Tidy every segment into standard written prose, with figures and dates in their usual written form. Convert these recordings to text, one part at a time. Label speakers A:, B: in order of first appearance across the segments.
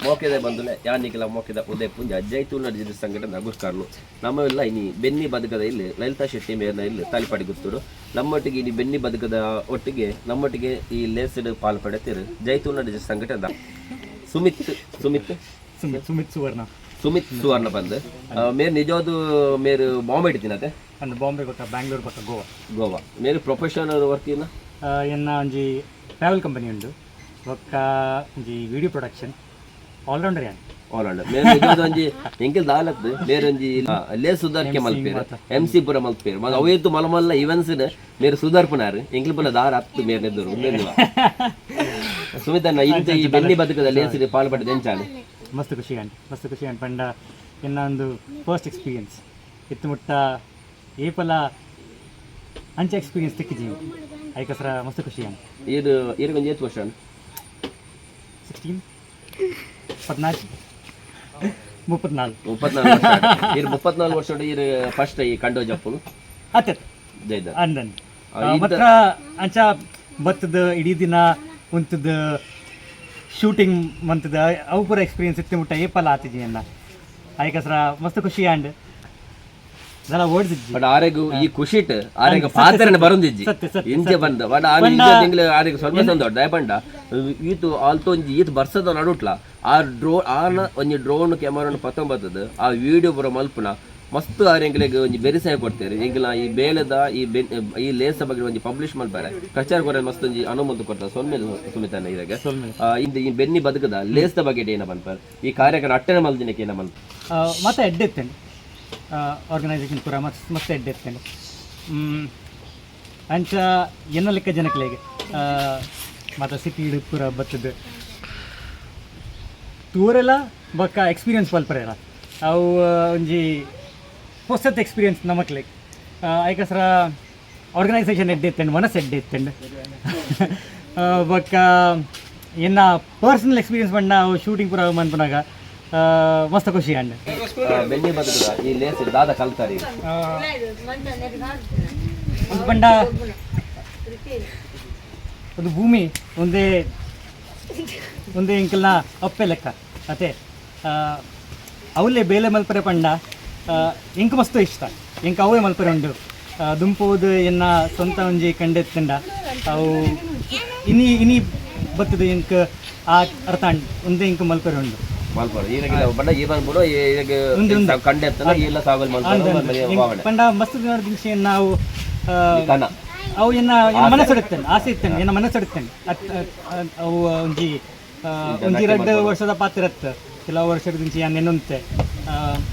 A: ಮೋಕೆದ ಬಂಧುಲೆ, ಯಾನಿಕಲ ಮೋಕೆದ ಉದಯ ಪೂಂಜ, ಜೈ ತುಳುನಾಡ್ ಸಂಘಟನೆ ಗುರ್ಕಾರ್ಲು. ನಮ್ಮ ಇಲ್ಲ ಇನಿ ಬೆನ್ನಿ ಬದುಕದ ಇಲ್ಲಿ ಲಲಿತಾ ಶೆಟ್ಟಿ ಮೇರ್ನ ಇಲ್ಲಿ ತಾಲಿಪಾಡಿ ಗುತ್ತುಡು. ನಮ್ಮೊಟ್ಟಿಗೆ ಇನಿ ಬೆನ್ನಿ ಬದುಕದ ಒಟ್ಟಿಗೆ ನಮ್ಮೊಟ್ಟಿಗೆ ಈ ಲೇಸ್ಡ್ ಪಾಲ್ ಪಡೆತಿರು ಜೈ ತುಳುನಾಡ್ ಸಂಘಟನೆ ಸುಮಿತ್ ಸುಮಿತ್
B: ಸುಮಿತ್ ಸುಮಿತ್ ಸುವರ್ಣ.
A: ಸುಮಿತ್ ಸುವರ್ಣ ಬಂದ್ ಮೇರ್ ನಿಜವಾದ ಮೇರ್ ಬಾಂಬೆ ಇಡ್ತೀನತೆ.
B: ಅಂದ್, ಬಾಂಬೆ ಬೊಕ್ಕ ಬ್ಯಾಂಗ್ಳೂರ್ ಬೊಕ್ಕ ಗೋವಾ.
A: ಗೋವಾ. ಮೇರ್ ಪ್ರೊಫೆಷನಲ್ ವರ್ಕ್ ಇನ್ನ?
B: ಎನ್ನ ಒಂಜಿ ಟ್ರಾವೆಲ್ ಕಂಪನಿ ಉಂಡು, ಬೊಕ್ಕ ಒಂಜಿ ವಿಡಿಯೋ ಪ್ರೊಡಕ್ಷನ್, ಆಲ್ರೌಂಡರ್ ಯಾನ್.
A: ಆಲ್ರೌಂಡರ್. ಮೇರ್ ನಿಜವಾದ ಒಂಜಿ ಎಂಕೆಲ್ ದಾಲತ್ ಮೇರ್ ಒಂಜಿ ಲೇ ಸುಧಾರಿಕೆ ಮಲ್ಪೇರು, ಎಂ ಸಿ ಪೂರ ಮಲ್ಪೇರು. ಮಲ್ಲ ಅವೇತು ಮಲ್ಲ ಮಲ್ಲ ಇವೆಂಟ್ಸ್ ಮೇರ್ ಸುಧಾರ್ಪುನಾರು. ಎಂಕೆಲ್ ಪೂರ ದಾರ ಹತ್ತು ಮೇರ್ ನೆದ್ದರು. ಸುಮಿತ್ ಅಣ್ಣ, ಇಂತ ಈ ಬೆನ್ನಿ ಬದುಕದ ಲೇಸಿಡ್ ಪಾಲ್ ಪಡೆದ ಎಂಚಾನೆ?
B: ಮಸ್ತ್ ಖುಷಿ ಆಂಡ್, ಮಸ್ತ್ ಖುಷಿ ಆಂಡ್. ಪಂಡ ಎನ್ನ ಒಂದು ಫಸ್ಟ್ ಎಕ್ಸ್ಪೀರಿಯನ್ಸ್ ಇತ್ತು. ಮುಟ್ಟ ಏಪಲ ಅಂಚ ಎಕ್ಸ್ಪೀರಿಯನ್ಸ್ ತಿಕ್ಕಿಜಿ. ಐಕಸರ ಮಸ್ತ್ ಖುಷಿ ಆಂಡ್.
A: ಇದು ಇರ್ ಒಂಜಿ ಏತ್ ವರ್ಷ?
B: 16, 14, 34.
A: 34 ವರ್ಷ. ಇರ್ 34 ವರ್ಷ. ಇರ್ ಫಸ್ಟ್ ಈ ಕಂಡೋ ಜಪ್ಪುನು?
B: ಅತ್ತೆ.
A: ಜೈದ.
B: ಅಂದನ್ ಮಾತ್ರ ಅಂಚ ಬತ್ತದ ಇಡೀ ದಿನ ಉಂತದ ಶೂಟಿಂಗ್ ಮಂತದ ಅವು ಪೂರ ಎಕ್ಸ್ಪೀರಿಯನ್ಸ್ ಇತ್ತು ಮುಟ್ಟ ಏಪಲ ಆತಿಜಿ ಅನ್ನ. ಐಕಸರ ಮಸ್ತ್ ಖುಷಿ ಆಂಡ್. ದಾಲ ವರ್ಡ್ಸ್ ಇಜ್ಜಿ.
A: ಬಟ್ ಆರೆಗು ಈ ಖುಷಿಟ್ ಆರೆಗ್ ಪಾತೆರನೆ ಬರೊಂದಿಜ್ಜಿ.
B: ಸತ್ಯ, ಸತ್ಯ.
A: ಇಂಚೆ ಬಂದ ಬಟ್ ಆನೆ ತಿಂಗಳು ಆರೆಗ್ ಸ್ವಲ್ಪ ಸಂದೊಡ್ಡ ದಾಯೆ ಪಂಡ ಈತು ಆಲ್ತ ಒಂಜಿ ಈತ್ ಬರ್ಸದ ನಡುಟ್ಲ ಆ ಡ್ರೋ ಆನ ಒಂಜಿ ಡ್ರೋನ್ ಕ್ಯಾಮರಾನ್ ಪತ್ತೊಂಬತ್ತದ ಆ ವಿಡಿಯೋ ಪೂರ ಮಲ್ಪುನ ಮಸ್ತ್ ಆರ್ ಎಂಕ್ಲೆಗ್ ಒಂಜಿ ಬೆರಿಸಾಯ ಕೊಡ್ತೇವೆ. ಎಂಕ್ಲ ಈ ಬೇಲೆದ ಈ ಬೆನ್ ಈ ಲೇಸ ಬಗ್ಗೆ ಒಂಜಿ ಪಬ್ಲಿಷ್ ಮಲ್ಪಾರೆ, ಪ್ರಚಾರ ಕೊರೆ ಮಸ್ತ್ ಒಂಜಿ ಅನುಮತಿ ಕೊಡ್ತಾರೆ. ಸೊಲ್ಮೆ ಸುಮಿತಾನ ಇರೆಗ್. ಇಂದು ಈ ಬೆನ್ನಿ ಬದುಕದ ಲೇಸ್ದ ಬಗ್ಗೆ ಏನ ಪನ್ಪಾರೆ? ಈ ಕಾರ್ಯಕ್ರಮ ಅಟ್ಟನೆ ಮಲ್ದಿನಕ್ಕೆ ಏನ ಮಲ್ಪ?
B: ಮತ್ತೆ ಎಡ್ಡೆ ಇತ್ತೇನೆ, ಆರ್ಗನೈಸೇಷನ್ ಪೂರ ಮಸ್ತ್ ಮಸ್ತ್ ಎಡ್ಡೆ ಇತ್ತೇನೆ. ಅಂಚ ಎನ್ನ ಲೆಕ್ಕ ಜನಕ್ಲೆಗ್ ಮತ್ತು ಸಿಟಿ ಪೂರ ಬತ್ತದ ತೂರೆಲ್ಲ ಬೊಕ್ಕ ಎಕ್ಸ್ಪೀರಿಯನ್ಸ್ ಮಲ್ಪರೆಲ್ಲ ಅವು ಒಂಜಿ ಪೊಸತ್ ಎಕ್ಸ್ಪೀರಿಯನ್ಸ್ ನಮಕ್ಲೆಗ್. ಐಕಸರ ಆರ್ಗನೈಸೇಷನ್ ಎಡ್ಡೆ ಇತ್ತಂಡು, ಮನಸ್ಸು ಎಡ್ಡೆ ಇತ್ತಂಡು. ಬೊಕ್ಕ ಎನ್ನ ಪರ್ಸನಲ್ ಎಕ್ಸ್ಪೀರಿಯನ್ಸ್ ಪಂಡ ಅವು ಶೂಟಿಂಗ್ ಪೂರ ಮನ್ಪುನಾಗ ಮಸ್ತ್ ಖುಷಿ ಆಂಡ್.
A: ಬೆನ್ನಿ ಬದುಕದ ಈ ಲೇಸ್ ದಾದ ಕಲ್ತಾರೆ?
B: ಒಂದು ಪಂಡ ಒಂದು ಭೂಮಿ ಒಂದೇ ಒಂದೇ ಎಂಕಲ್ನ ಅಪ್ಪೆ ಲೆಕ್ಕ ಅತೆ. ಅವಲೇ ಬೇಲೆ ಮಲ್ಪರೆ ಪಂಡ ಎಂಕ್ ಮಸ್ತ್ ಇಷ್ಟ. ಎಂಕ್ ಅವೇ ಮಲ್ಪರೆ ಉಂಡು. ದುಂಪೋದು ಎನ್ನ ಸ್ವಂತ ಒಂಜಿ ಕಂಡೆತ್ತಂಡ ಅವು ಇನಿ ಇನಿ ಬತ್ತದ ಎಂಕ್ ಆ ಅರ್ಥ ಆಂಡ್. ಒಂದೇ ಎಂಕ್ ಮಲ್ಪರೆ ಉಂಡು.
A: ಮಲ್ಪರು ಈರೆಗೆ ಬಣ್ಣ ಈ ಬಂದ್ಬಿಡು ಈರೆಗೆ.
B: ಉಂದು ಉಂದು.
A: ಕಂಡೆ ಎತ್ತನ ಇಲ್ಲ ಸಾಗಲ್ ಮಲ್ಪರು.
B: ಪಂಡ ಮಸ್ತ್ ದಿನದ ನಾವು
A: ಕನ.
B: ಅವು ಎನ್ನ ಎನ್ನ ಮನಸ್ಸು ಆಸೆ ಇತ್ತೇನೆ, ಎನ್ನ ಮನಸ್ಸು ಅವು ಒಂಜಿ ಒಂಜಿ ರಡ್ಡ್ ವರ್ಷದ ಪಾತ್ರ ಇತ್ತು. ಕೆಲವು ವರ್ಷದ ದಿಂಚಿ ಯಾನ್ ನೆನೊಂತೆ,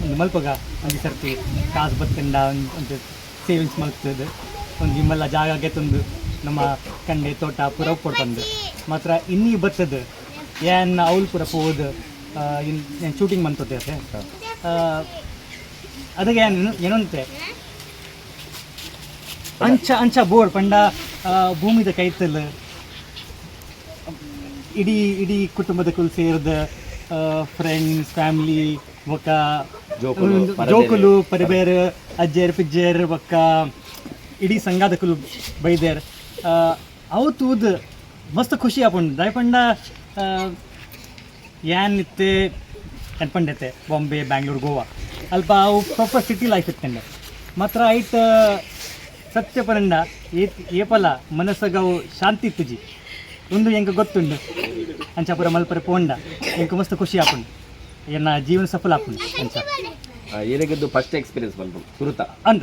B: ಒಂದು ಮಲ್ಪಗ ಒಂಜಿ ಸರ್ತಿ ಕಾಸು ಬತ್ತಂಡ ಒಂದು ಸೇವಿಂಗ್ಸ್ ಮಲ್ತದ ಒಂಜಿ ಮಲ್ಲ ಜಾಗ ಗೆತ್ತೊಂದು ನಮ್ಮ ಕಂಡೆ ತೋಟ ಪೂರ ಉಪ್ಪೊಡು ಮಾತ್ರ. ಇನ್ನಿ ಬತ್ತದ ಯಾನ್ ಅವ್ಲು ಪೂರ ಪೋದು ಇನ್ ಶೂಟಿಂಗ್ ಮಂತೊತ್ತೆ ಅತ್ತೆ. ಅದಕ್ಕೆ ಯಾನ್ ಏನಂತೆ ಅಂಚ ಅಂಚ ಬೋರ್ಡ್ ಪಂಡ ಭೂಮಿದ ಕೈತಲ್ ಇಡೀ ಇಡೀ ಕುಟುಂಬದ ಕುಲ್ ಸೇರ್ದ ಫ್ರೆಂಡ್ಸ್, ಫ್ಯಾಮಿಲಿ ಬೊಕ್ಕ
A: ಜೋಕುಲು, ಪರಬೇರೆ.
B: ಜೋಕುಲು, ಪರಿಬೇರ್, ಅಜ್ಜೇರ್, ಪಿಜ್ಜೇರ್ ಬೊಕ್ಕ ಇಡೀ ಸಂಘದ ಕುಲ್ ಬೈದೇರ್. ಅವು ತೂದ್ ಮಸ್ತ್ ಖುಷಿ ಆಪುಂಡು. ದಾಯೆ ಪಂಡ ಯಾನ್ ಇತ್ತೆ ಪಂಡೆತೆ ಬಾಂಬೆ, ಬ್ಯಾಂಗ್ಳೂರ್, ಗೋವಾ ಅಲ್ಪ ಅವು ಪ್ರಾಪರ್ ಸಿಟಿ ಲೈಫ್ ಇತ್ತಂಡೆ ಮಾತ್ರ. ಐಟ್ ಸತ್ಯ ಪರಂಡ ಏತ್ ಏಪಲ ಮನಸ್ಸಗ ಅವು ಶಾಂತಿ ಇತ್ತುಜಿ. ಒಂದು ಎಂಕ್ ಗೊತ್ತುಂಡು. ಅಂಚ ಪೂರ ಮಲ್ಪರೆ ಪೋಂಡ ಎಂಕ್ ಮಸ್ತ್ ಖುಷಿ ಆಪುಂಡು, ಎನ್ನ ಜೀವನ ಸಫಲ ಆಪುಂಡು ಅಂಚ.
A: ಈರೆಗಿದ್ದು ಫಸ್ಟ್ ಎಕ್ಸ್ಪೀರಿಯನ್ಸ್ ಮಲ್ಪು ಸುರುತ?
B: ಅಂದ.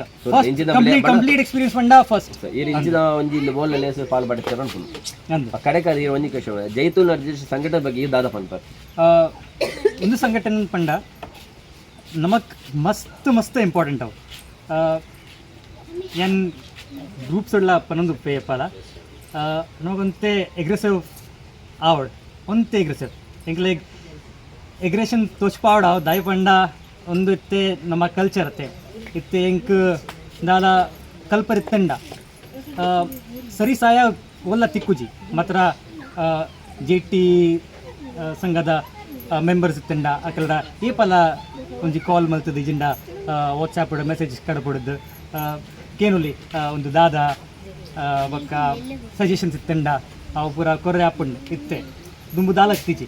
A: ಇಂಚಿನ
B: ಕಂಪ್ಲೀಟ್ ಕಂಪ್ಲೀಟ್ ಎಕ್ಸ್ಪೀರಿಯನ್ಸ್ ಪಂಡ ಫಸ್ಟ್.
A: ಈರ್ ಇಂಚಿನ ಒಂಜಿ ಇಲ್ಲಿ ಬೋಲ್ ಲೇಸ್ ಪಾಲ್ ಪಡೆತಾರೆ ಅನ್ಪುಂಡು.
B: ಅಂದ.
A: ಕಡೆಕ ಈ ಒಂಜಿ ಕ್ವಶನ್, ಜೈ ತುಳುನಾಡ್ ಸಂಘಟನೆ ಬಗ್ಗೆ ಈ ದಾದ ಪನ್ಪರ್?
B: ಒಂದು ಸಂಘಟನೆ ಪಂಡ ನಮಕ್ ಮಸ್ತ್ ಮಸ್ತ್ ಇಂಪಾರ್ಟೆಂಟ್ ಅವು. ಏನ್ ಗ್ರೂಪ್ಸ್ ಉಳ್ಳ ಪನೊಂದು ಪೇಪಲ ನಮಗೊಂತೆ ಎಗ್ರೆಸಿವ್ ಆವಡ್, ಒಂತೆ ಎಗ್ರೆಸಿವ್ ಎಂಕ್ಲೆಗ್ ಎಗ್ರೆಷನ್ ತೋಚ್ಪಾವಡ. ದಾಯ ಪಂಡ ಒಂದು ಇತ್ತೆ ನಮ್ಮ ಕಲ್ಚರ್ ಅತ್ತೆ. ಇತ್ತೆ ಎಂಕ್ ದಾಲ ಕಲ್ಪರ್ ಇತ್ತಂಡ ಸರಿ ಸಾಯ ಒಲ್ಲ ತಿಕ್ಕುಜಿ. ಮಾತ್ರ ಜೆ ಟಿ ಸಂಘದ ಮೆಂಬರ್ಸ್ ಇತ್ತಂಡ ಅಕಲ್ಡ ಏಪಲ ಒಂಜಿ ಕಾಲ್ ಮಲ್ತದ ಇಜಿಂಡ ವಾಟ್ಸಾಪ್ ಮೆಸೇಜ್ ಕಡಪುಡುದು ಕೇನುಲಿ. ಒಂದು ದಾದ ಬೊಕ್ಕ ಸಜೆಷನ್ಸ್ ಇತ್ತಂಡ ಅವು ಪೂರ ಕೊರ್ರೆ ಆಪುಂಡು. ಇತ್ತೆ ದುಂಬು ದಾಲ ಇತ್ತಿಜಿ.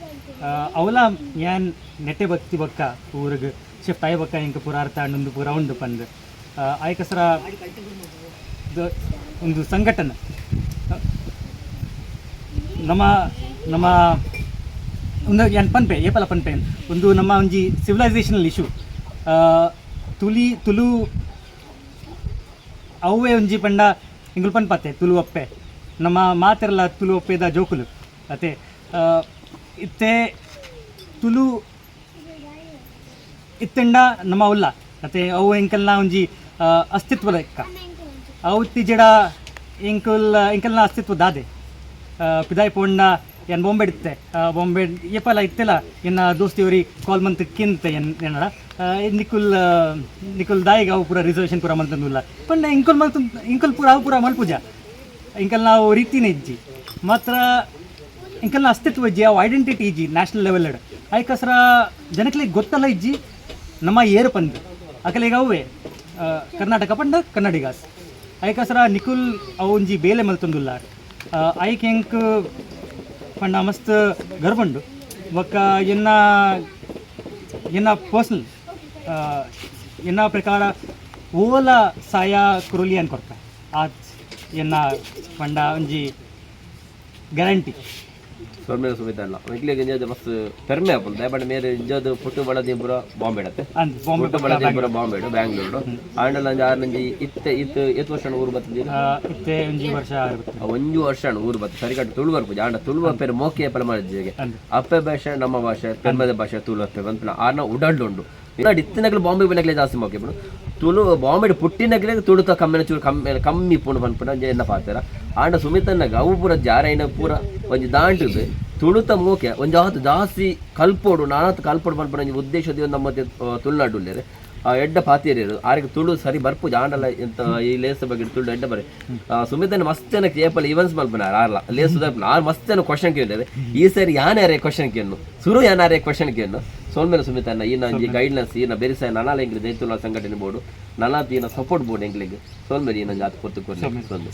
B: ಅವಲ ಯಾನ್ ನೆಟ್ಟೆ ಭಕ್ತಿ ಬೊಕ್ಕ ಊರಿಗೆ ಶಿಫ್ಟ್ ಆಯಿ ಬೊಕ್ಕ ಎಂಕ್ ಪೂರ ಅರ್ಥ ಆಂಡ್, ಪೂರ ಉಂಡು ಪಂದ್. ಆಯ್ಕಸರ ಒಂದು ಸಂಘಟನೆ ನಮ್ಮ ನಮ್ಮ ಒಂದು ಏನ್ ಪನ್ಪೆ ಏಪಲ ಪನ್ಪೆ, ಒಂದು ನಮ್ಮ ಒಂಜಿ ಸಿವಿಲೈಸೇಷನಲ್ ಇಶ್ಯೂ. ತುಲಿ ತುಲು ಅವೇ ಒಂಜಿ ಪಂಡ ಎಂಕುಲು ಪನ್ಪತ್ತೆ ತುಲು ಅಪ್ಪೆ, ನಮ್ಮ ಮಾತೆರ್ಲ ತುಲು ಅಪ್ಪೆದ ಜೋಕುಲು ಅತೆ. ಇತ್ತೆ ತುಲು ಇತ್ತೆಂಡ ನಮ್ಮ ಉಲ್ಲ ಅತೆ. ಅವು ಎಂಕಲ್ನ ಒಂಜಿ ಅಸ್ತಿತ್ವ ಲೆಕ್ಕ. ಅವು ಇತ್ತೀಚೆಡ ಎಂಕುಲ್ ಎಂಕಲ್ನ ಅಸ್ತಿತ್ವ ದಾದೆ? ಪಿದಾಯ್ ಪೋಂಡ ಏನ್ ಬಾಂಬೆ ಇತ್ತೆ, ಬಾಂಬೆ ಏಪಲ ಇತ್ತೆಲ ಎನ್ನ ದೋಸ್ತಿ ಅವ್ರಿ ಕಾಲ್ ಮಂತ್ ಕಿಂತ ಎನ್ ಏನಡ, ನಿಕುಲ್ ನಿಕುಲ್ ದಾಯಿಗ ಅವು ಪೂರ ರಿಸರ್ವೇಷನ್ ಪೂರ ಮಲ್ತಂದುಲ್ಲ ಪಂಡ. ಎಂಕುಲ್ ಮಲ್ತು, ಎಂಕುಲ್ ಪೂರ ಅವು ಪೂರ ಮಲ್ಪುಜ. ಎಂಕಲ್ ನಾವು ರೀತಿನೇ ಇಜ್ಜಿ ಮಾತ್ರ. ಎಂಕಲ್ನ ಅಸ್ತಿತ್ವ ಇಜ್ಜಿ, ಅವು ಐಡೆಂಟಿಟಿ ಇಜ್ಜಿ ನ್ಯಾಷನಲ್ ಲೆವೆಲ್. ಆಯ್ಕಸ್ರ ಜನಕ್ಲಿಗೆ ಗೊತ್ತಲ್ಲ ಇಜ್ಜಿ ನಮ್ಮ ಏರು ಪಂದ್. ಅಕಲಿಗೆ ಅವೇ ಕರ್ನಾಟಕ ಪಂಡ ಕನ್ನಡಿಗಾಸ್. ಆಯ್ಕಸ್ರ ನಿಕುಲ್ ಅವು ಒಂಜಿ ಬೇಲೆ ಮಲ್ತೊಂದುಲ್ಲ, ಐಕ್ ಎಂಕ್ ಪಂಡ ಮಸ್ತ್ ಗರ್ಬಂಡು. ಬೊಕ್ಕ ಎನ್ನ ಎನ್ನ ಪರ್ಸನಲ್ ಎನ್ನ ಪ್ರಕಾರ ಓಲ ಸಾಯ ಕುರುಲಿ ಅನ್ ಕೊರ್ಪೆ. ಆತ್ ಎನ್ನ ಪಂಡ ಒಂಜಿ ಗ್ಯಾರಂಟಿ.
A: ಸೊಲ್ಮೆಲ ಸುಮಿತ ಅಲ್ಲ, ಎಂಕ್ಲೆಗ್ ಇಂಜಾದ ಮಸ್ತ್ ಪೆರ್ಮೆ ಆಪುಂಡು. ದಯಪಾಂಡ ಮೇರ್ ಇಂಜಾದ ಪುಟ್ಟು ಬಳದಿ ಪೂರ ಬಾಂಬೆ ಅತ್ತೆ?
B: ಅಂದ್, ಬಾಂಬೆ.
A: ಪುಟ್ಟು ಬಳದಿ ಪೂರ ಬಾಂಬೆ, ಬ್ಯಾಂಗ್ಳೂರು. ಆಂಡಲ ಒಂಜಿ ಆರ್ನಂಜಿ ಇತ್ತೆ ಇತ್ತು ಏತ್ ವರ್ಷ ಊರು ಬತ್ತಿದ್ದೀರ?
B: ಇತ್ತೆ ಒಂಜಿ ವರ್ಷ ಆಗುತ್ತೆ.
A: ಒಂಜಿ ವರ್ಷ ಊರು ಬತ್ತು ಸರಿಕಟ್ಟು ತುಳು ಬರ್ಪುಜಿ. ಆಂಡ ತುಳು ಅಪ್ಪೆರ್ ಮೋಕೆ ಪಲ ಮಾಡಿದ್ಜಿಗೆ. ಅಪ್ಪೆ ಭಾಷೆ ನಮ್ಮ ಭಾಷೆ, ಪೆರ್ಮದ ಭಾಷೆ ತುಳು ಅಪ್ಪೆ ಪನ್ಪಿನ ಆರ್ನ ಉಡಲ್ಡು ಉಂಡು. ಇತ್ತಿನಕ್ಲು ಬಾಂಬೆ ಬಿನಕ್ಲೆ ಜಾಸ್ತಿ ಮೋಕೆ ಪುಂಡು ತುಳು. ಬಾಂಬೆ ಪುಟ್ಟಿನಕ್ಲೆ ತುಳುತ ಕಮ್ಮಿನ ಚೂರು ಕಮ್ಮಿ ಕಮ್ಮಿ ಇಪ್ಪುಂಡು ಪನ್ಪಿನ ಎನ್ನ ಪಾತೆರ. ಆಂಡ ಸುಮಿತನ್ನಗ ಅವು ಪೂರ ಜಾರೈನ ಪೂರ ಒಂಜಿ ದಾಂಟುದು ತುಳುತ ಮೋಕೆ ಒಂಜಿ ಆತು ಜಾಸ್ತಿ ಕಲ್ಪೋಡು, ನಾನಾತ್ ಕಲ್ಪೋಡು ಪನ್ಪಿನ ಒಂಜಿ ಉದ್ದೇಶ ನಮ್ಮ ತುಳುನಾಡು ಉಲ್ಲೆರ್. ಆ ಎಡ್ಡ ಪಾತಿಯರು ಆರಿಗೆ ತುಳು ಸರಿ ಬರ್ಪುಜಿ. ಆಂಡಲ ಎಂತ ಈ ಲೇಸ್ ಬಗ್ಗೆ ತುಳು ಎಡ್ಡ ಬರೆ. ಸುಮಿತನ ಮಸ್ತ್ ಜನಕ್ಕೆ ಏಪಲ ಇವೆಂಟ್ಸ್ ಮಲ್ಪನ ಆರ್ಲ ಲೇಸ್ ಸುಧಾರ್ಪನ. ಆರ್ ಮಸ್ತ್ ಜನ ಕ್ವಶನ್ ಕೇಳಿದ್ದಾರೆ. ಈ ಸರಿ ಯಾನ್ಯಾರೇ ಕ್ವಶನ್ ಕೇನು ಸುರು, ಯಾನಾರೇ ಕ್ವಶನ್ ಕೇನು. ಸೋಲ್ಮೇಲೆ ಸುಮಿತನ್ನ ಈ ಒಂಜಿ ಗೈಡ್ಲೈನ್ಸ್ ಈನ ಬೆರಿಸಾಯ ನನಾಲ ಎಂಕ್ಲೆ ಜೈ ತುಳುನಾಡ್ ಸಂಘಟನೆ ಬೋರ್ಡು ನನಾತ್ ಈನ ಸಪೋರ್ಟ್ ಬೋರ್ಡ್ ಎಂಕ್ಲೆಗ್. ಸೋಲ್ಮೇಲೆ ಈ ನಂಜಿ ಆತ್ ಪೊರ್ತು ಕೊರ್ಲೆ ಸೊಲ್ಮೆ.